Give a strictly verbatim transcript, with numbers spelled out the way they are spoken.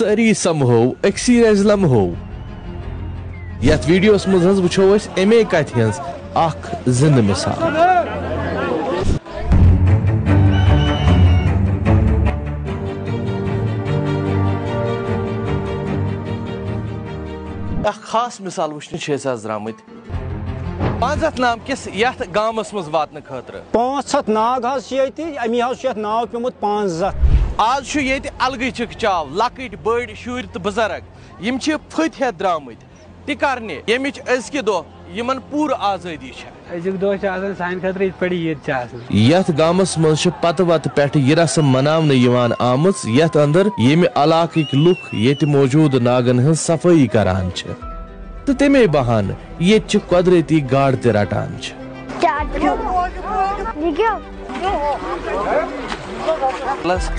سٲری سمہو أکسٕے رزِ لمہو۔ یتھ ویڈیوس منٛز حظ وٕچھو أسۍ امے کتھِ ہٕنٛز اکھ زندٕ مثال۔ اکھ خاص مثال وٕچھنہِ چھِ أسۍ آز درٛامٕتۍ پانٛژھ ہتھ نام کِس یتھ گامس منٛز واتنہٕ خٲطرٕ۔ پانٛژھ ہتھ ناگ حظ چھِ ییٚتہِ، اَمی حظ چھُ یَتھ ناو پیوٚمُت پانٛژھ ہتھ۔ آز چھُ ییٚتہِ الگٕے چِکہٕ چاو، لۄکٕٹۍ بٔڑۍ شُرۍ تہٕ بُزرگ، یِم چھِ پھٔتۍ ہٮ۪تھ درٛامٕتۍ تہِ کرنہِ، ییٚمِچ أزکہِ دۄہ یِمن پوٗرٕ آزٲدی چھےٚ۔ أزیُک دۄہ چھُ آسان سانہِ خٲطرٕ یِتھ پٲٹھۍ عیٖد چھِ آسان۔ یتھ گامس منٛز چھِ پتہٕ وتہٕ پٮ۪ٹھٕ یہِ رسم مناونہٕ یِوان آمٕژ، یتھ اندر ییٚمہِ علاقٕکۍ لُکھ ییٚتہِ موجودٕ ناگن ہٕنٛز صفٲیی کران چھِ تہٕ تَمے بہانہٕ ییٚتہِ چہِ قۄدرٔتی گاڈٕ تہِ رٹان چھِ۔ چاٹ کھیوٚو۔ یہِ کیٛاہ؟ بس۔